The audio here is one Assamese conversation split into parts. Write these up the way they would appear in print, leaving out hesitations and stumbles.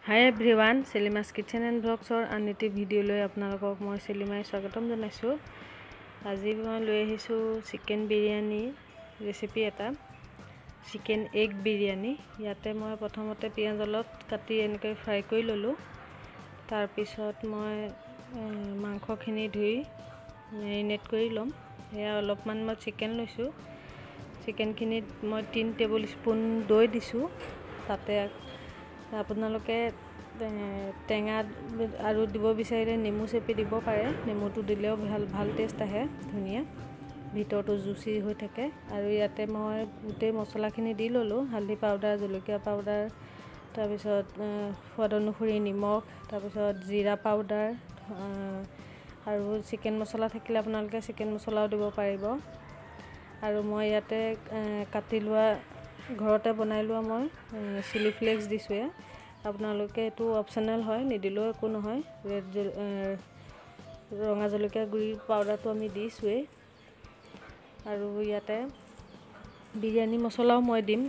Hi everyone, Selima's kitchen and ব্লগছৰ আন এটি ভিডিঅ'লৈ আপোনালোকক মই চেলিমাই স্বাগতম জনাইছোঁ। আজি মই লৈ আহিছোঁ চিকেন বিৰিয়ানী ৰেচিপি এটা, চিকেন এগ বিৰিয়ানী। ইয়াতে মই প্ৰথমতে পিঁয়াজ অলপ কাটি এনেকৈ ফ্ৰাই কৰি ল'লোঁ। তাৰপিছত মই মাংসখিনি ধুই মেৰিনেট কৰি ল'ম। এয়া অলপমান মই চিকেন লৈছোঁ। চিকেনখিনিত মই 3 টেবুল স্পুন দৈ দিছোঁ। তাতে আপোনালোকে টেঙা আৰু দিব বিচাৰিলে নেমু চেপি দিব পাৰে। নেমুটো দিলেও ভাল ভাল টেষ্ট আহে, ধুনীয়া ভিতৰটো জুচি হৈ থাকে। আৰু ইয়াতে মই গোটেই মছলাখিনি দি ল'লোঁ, হালধি পাউডাৰ, জলকীয়া পাউডাৰ, তাৰপিছত সোৱাদ অনুসৰি নিমখ, তাৰপিছত জিৰা পাউডাৰ আৰু চিকেন মছলা থাকিলে আপোনালোকে চিকেন মছলাও দিব পাৰিব। আৰু মই ইয়াতে কাটি লোৱা, ঘৰতে বনাই লোৱা মই চিলি ফ্লেক্স দিছোঁ। আপোনালোকে এইটো অপশ্যনেল হয়, নিদিলেও একো নহয়। ৰেড ৰঙা জলকীয়া গুড়ি পাউডাৰটো আমি দিছোঁৱেই। আৰু ইয়াতে বিৰিয়ানী মছলাও মই দিম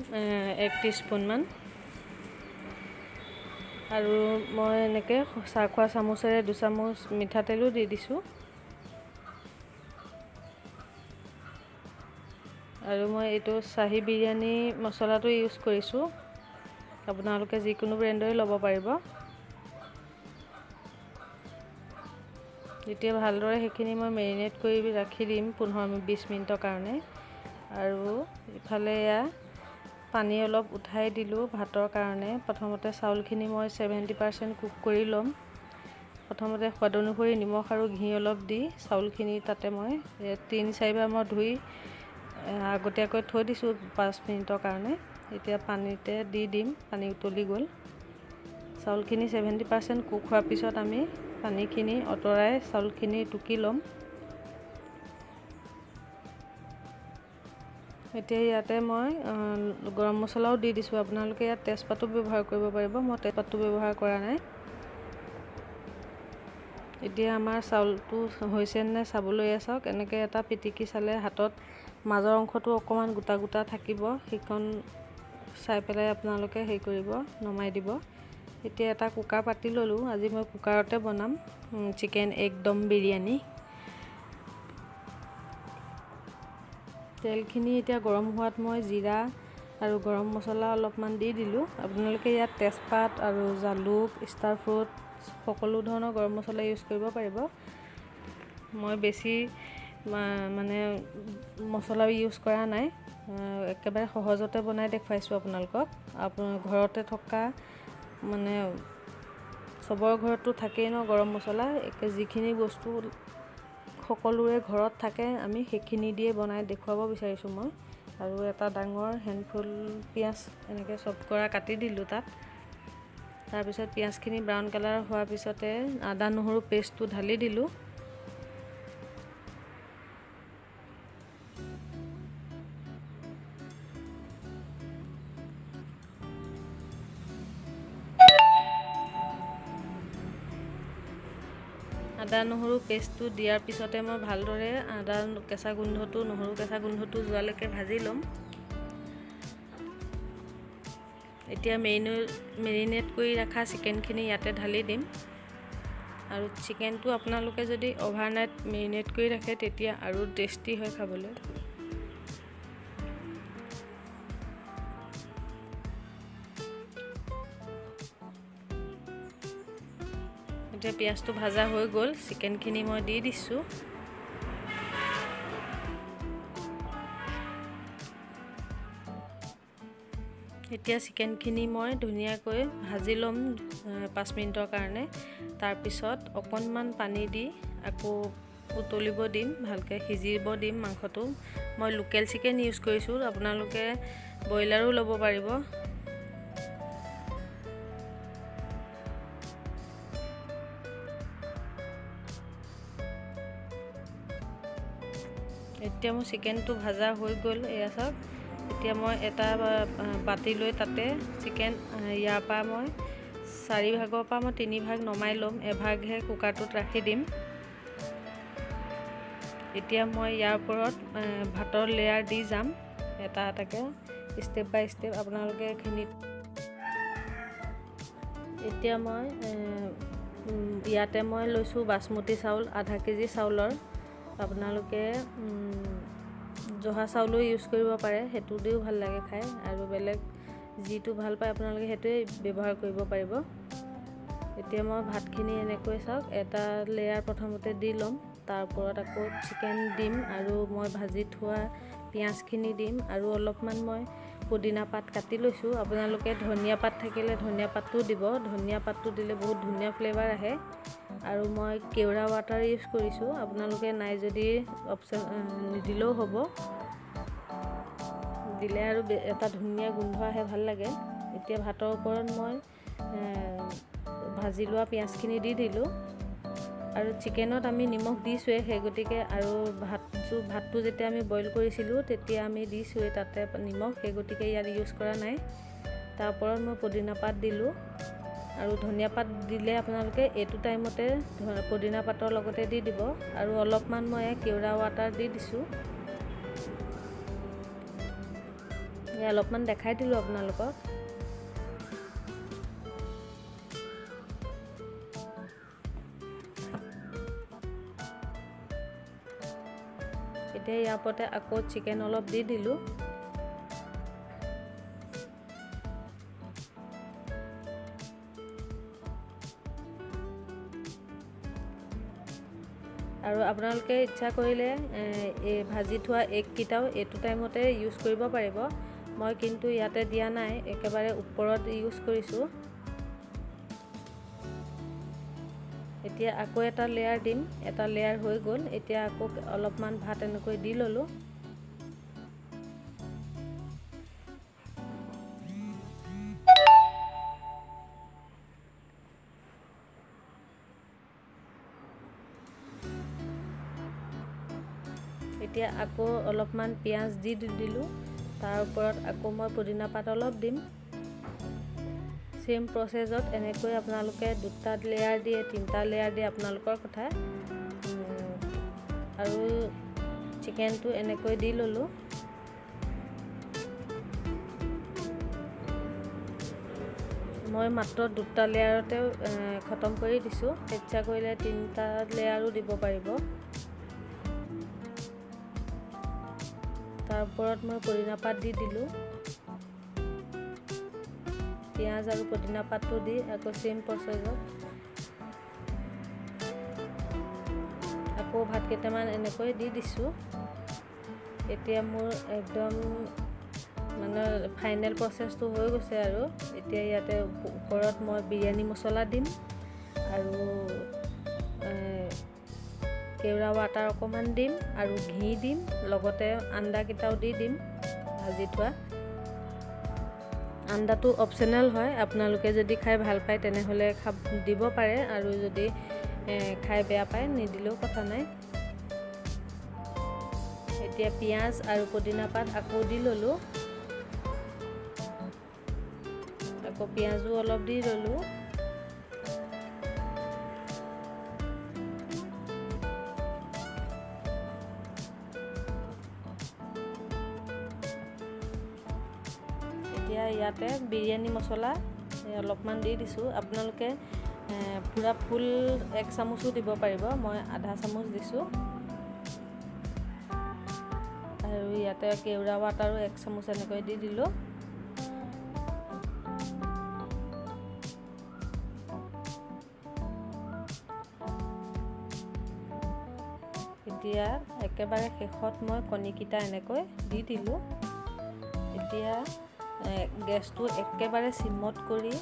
1 টিস্পুনমান। আৰু মই এনেকৈ চাহ খোৱা চামুচেৰে 2 চামুচ মিঠাতেলো দি দিছোঁ। আৰু মই এইটো চাহী বিৰিয়ানী মছলাটো ইউজ কৰিছোঁ। আপোনালোকে যিকোনো ব্ৰেণ্ডৰে ল'ব পাৰিব। যেতিয়া ভালদৰে সেইখিনি মই মেৰিনেট কৰি ৰাখি দিম 15-20 মিনিটৰ কাৰণে। আৰু ইফালে এয়া পানী অলপ উঠাই দিলোঁ ভাতৰ কাৰণে। প্ৰথমতে চাউলখিনি মই 70% কুক কৰি ল'ম। প্ৰথমতে সোৱাদ অনুসৰি নিমখ আৰু ঘি অলপ দি চাউলখিনি তাতে মই 3-4বাৰ মই ধুই আগতীয়াকৈ থৈ দিছোঁ 5 মিনিটৰ কাৰণে। এতিয়া পানীতে দি দিম, পানী উতলি গ'ল। চাউলখিনি 70% কুক হোৱাৰ পিছত আমি পানীখিনি আঁতৰাই চাউলখিনি টুকি ল'ম। এতিয়া ইয়াতে মই গৰম মছলাও দি দিছোঁ। আপোনালোকে ইয়াত তেজপাতো ব্যৱহাৰ কৰিব পাৰিব, মই তেজপাতটো ব্যৱহাৰ কৰা নাই। এতিয়া আমাৰ চাউলটো হৈছে নে চাবলৈ চাওক। এনেকৈ এটা পিটিকি চালে হাতত মাজৰ অংশটো অকণমান গোটা গোটা থাকিব, সেইখন চাই পেলাই আপোনালোকে হেৰি কৰিব, নমাই দিব। এতিয়া এটা কুকাৰ পাতি ল'লোঁ। আজি মই কুকাৰতে বনাম চিকেন এগ দম বিৰিয়ানী। তেলখিনি এতিয়া গৰম হোৱাত মই জিৰা আৰু গৰম মছলা অলপমান দি দিলোঁ। আপোনালোকে ইয়াত তেজপাত আৰু জালুক, ষ্টাৰ ফ্ৰুট সকলো ধৰণৰ গৰম মছলা ইউজ কৰিব পাৰিব। মই বেছি মানে মছলা ইউজ কৰা নাই, একেবাৰে সহজতে বনাই দেখুৱাইছোঁ আপোনালোকক। আপোনাৰ ঘৰতে থকা, মানে চবৰ ঘৰততো থাকেই ন গৰম মছলা, একে যিখিনি বস্তু সকলোৰে ঘৰত থাকে আমি সেইখিনি দিয়ে বনাই দেখুৱাব বিচাৰিছোঁ মই। আৰু এটা ডাঙৰ হেণ্ডফুল পিঁয়াজ এনেকৈ চপ কৰা কাটি দিলোঁ তাত। তাৰপিছত পিঁয়াজখিনি ব্ৰাউন কালাৰ হোৱাৰ পিছতে আদা নহৰু পেষ্টটো ঢালি দিলোঁ। আদা নহৰু পেষ্টটো দিয়াৰ পিছতে মই ভালদৰে আদা কেঁচা গোন্ধটো, নহৰু কেঁচা গোন্ধটো যোৱালৈকে ভাজি ল'ম। এতিয়া মেৰিনেট কৰি ৰখা চিকেনখিনি ইয়াতে ঢালি দিম। আৰু চিকেনটো আপোনালোকে যদি অভাৰনাইট মেৰিনেট কৰি ৰাখে তেতিয়া আৰু টেষ্টি হয় খাবলৈ। এতিয়া পিঁয়াজটো ভাজা হৈ গ'ল, চিকেনখিনি মই দি দিছোঁ। এতিয়া চিকেনখিনি মই ধুনীয়াকৈ ভাজি ল'ম 5 মিনিটৰ কাৰণে। তাৰপিছত অকণমান পানী দি আকৌ উতলিব দিম, ভালকৈ সিজিব দিম মাংসটো। মই লোকেল চিকেন ইউজ কৰিছোঁ, আপোনালোকে ব্ৰইলাৰো ল'ব পাৰিব। এতিয়া মোৰ চিকেনটো ভাজা হৈ গ'ল, এয়া চাওক। এতিয়া মই এটা বাতি লৈ তাতে চিকেন ইয়াৰ পৰা মই 4 ভাগৰ পৰা মই 3 ভাগ নমাই ল'ম, এভাগহে কুকাৰটোত ৰাখি দিম। এতিয়া মই ইয়াৰ ওপৰত ভাতৰ লেয়াৰ দি যাম এটা এটাকৈ, ষ্টেপ বাই ষ্টেপ। আপোনালোকে এইখিনিত এতিয়া মই ইয়াতে মই লৈছোঁ বাসমতী চাউল আধা কেজি চাউলৰ। আপোনালোকে জহা চাউলো ইউজ কৰিব পাৰে, সেইটো দিও ভাল লাগে খাই। আৰু বেলেগ যিটো ভাল পায় আপোনালোকে সেইটোৱে ব্যৱহাৰ কৰিব পাৰিব। এতিয়া মই ভাতখিনি এনেকৈ চাওক এটা লেয়াৰ প্ৰথমতে দি ল'ম, তাৰ ওপৰত আকৌ চিকেন দিম আৰু মই ভাজি থোৱা পিঁয়াজখিনি দিম আৰু অলপমান মই পুদিনা পাত কাটি লৈছোঁ। আপোনালোকে ধনিয়া পাত থাকিলে ধনিয়া পাতটো দিব, ধনিয়া পাতটো দিলে বহুত ধুনীয়া ফ্লেভাৰ আহে। আৰু মই কেওৰা ৱাটাৰ ইউজ কৰিছোঁ, আপোনালোকে নাই যদি অপশ্যন নিদিলেও হ'ব, দিলে আৰু এটা ধুনীয়া গোন্ধ আহে, ভাল লাগে। এতিয়া ভাতৰ ওপৰত মই ভাজি লোৱা পিঁয়াজখিনি দি দিলোঁ। আৰু চিকেনত আমি নিমখ দিছোঁৱেই, সেই গতিকে আৰু ভাতটো যেতিয়া আমি বইল কৰিছিলোঁ তেতিয়া আমি দিছোঁৱেই তাতে নিমখ, সেই গতিকে ইয়াত ইউজ কৰা নাই। তাৰ ওপৰত মই পুদিনা পাত দিলোঁ আৰু ধনিয়া পাত দিলে আপোনালোকে এইটো টাইমতে পুদিনা পাতৰ লগতে দি দিব। আৰু অলপমান মই কেওৰা ৱাটাৰ দি দিছোঁ, অলপমান দেখাই দিলোঁ আপোনালোকক। এতিয়া ইয়াৰ ওপৰতে আকৌ চিকেন অলপ দি দিলোঁ। আৰু আপোনালোকে ইচ্ছা কৰিলে এই ভাজি থোৱা এগকেইটাও এইটো টাইমতে ইউজ কৰিব পাৰিব। মই কিন্তু ইয়াতে দিয়া নাই, একেবাৰে ওপৰত ইউজ কৰিছোঁ। এতিয়া আকৌ এটা লেয়াৰ দিম, এটা লেয়াৰ হৈ গ'ল। এতিয়া আকৌ অলপমান ভাত এনেকৈ দি ল'লোঁ। এতিয়া আকৌ অলপমান পিঁয়াজ দি দিলোঁ, তাৰ ওপৰত আকৌ মই পুদিনা পাত অলপ দিম। চেম প্ৰচেছত এনেকৈ আপোনালোকে দুটা লেয়াৰ দিয়ে, তিনিটা লেয়াৰ দিয়ে, আপোনালোকৰ কথা। আৰু চিকেনটো এনেকৈ দি ল'লোঁ। মই মাত্ৰ দুটা লেয়াৰতে খতম কৰি দিছোঁ, ইচ্ছা কৰিলে তিনিটা লেয়াৰো দিব পাৰিব। তাৰ ওপৰত মই পুদিনা পাত দি দিলোঁ, পিঁয়াজ আৰু পুদিনা পাতটো দি আকৌ চেম প্ৰচেছত আকৌ ভাত কেইটামান এনেকৈ দি দিছোঁ। এতিয়া মোৰ একদম মানে ফাইনেল প্ৰচেছটো হৈ গৈছে। আৰু এতিয়া ইয়াতে ওপৰত মই বিৰিয়ানী মছলা দিম আৰু কেওৰা ৱাটাৰ অকণমান দিম আৰু ঘি দিম, লগতে আণ্ডাকেইটাও দি দিম ভাজি থোৱা। আণ্ডাটো অপশ্যনেল হয়, আপোনালোকে যদি খাই ভাল পায় তেনেহ'লে দিব পাৰে, আৰু যদি খাই বেয়া পায় নিদিলেও কথা নাই। এতিয়া পিঁয়াজ আৰু পুদিনা পাত আকৌ দি ল'লোঁ, আকৌ পিঁয়াজো অলপ দি ল'লোঁ। এতিয়া ইয়াতে বিৰিয়ানী মছলা অলপমান দি দিছোঁ, আপোনালোকে পূৰা ফুল এক চামুচো দিব পাৰিব, মই আধা চামুচ দিছোঁ। আৰু ইয়াতে কেওৰা ৱাটাৰো এক চামুচ এনেকৈ দি দিলোঁ। এতিয়া একেবাৰে শেষত মই কণীকেইটা এনেকৈ দি দিলোঁ। এতিয়া গেছটো একেবাৰে চিমত কৰি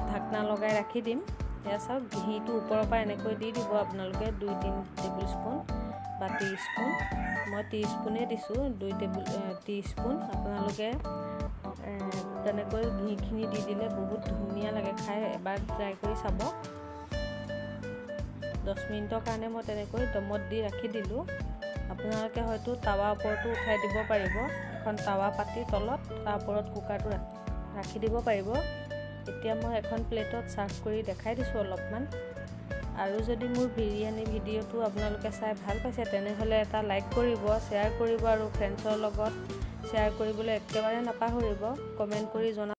ঢাকনা লগাই ৰাখি দিম। এয়া চাওক, ঘিটো ওপৰৰ পৰা এনেকৈ দি দিব আপোনালোকে 2-3 টেবুল স্পুন বা টি স্পুন। মই টি স্পুনেই দিছোঁ, 2 টি স্পুন। আপোনালোকে তেনেকৈ ঘিখিনি দি দিলে বহুত ধুনীয়া লাগে খাই, এবাৰ ট্ৰাই কৰি চাব। 10 মিনিটৰ কাৰণে মই তেনেকৈ দমত দি ৰাখি দিলোঁ। আপোনালোকে হয়তো টাৱা ওপৰতো উঠাই দিব পাৰিব, এখন টাৱা পাতি তলত তাৰ ওপৰত কুকাৰটো ৰাখি দিব পাৰিব। এতিয়া মই এখন প্লেটত ছাৰ্ভ কৰি দেখাই দিছোঁ অলপমান। আৰু যদি মোৰ বিৰিয়ানী ভিডিঅ'টো আপোনালোকে চাই ভাল পাইছে তেনেহ'লে এটা লাইক কৰিব, শ্বেয়াৰ কৰিব আৰু ফ্ৰেণ্ডছৰ লগত শ্বেয়াৰ কৰিবলৈ একেবাৰে নাপাহৰিব। কমেণ্ট কৰি জনাব।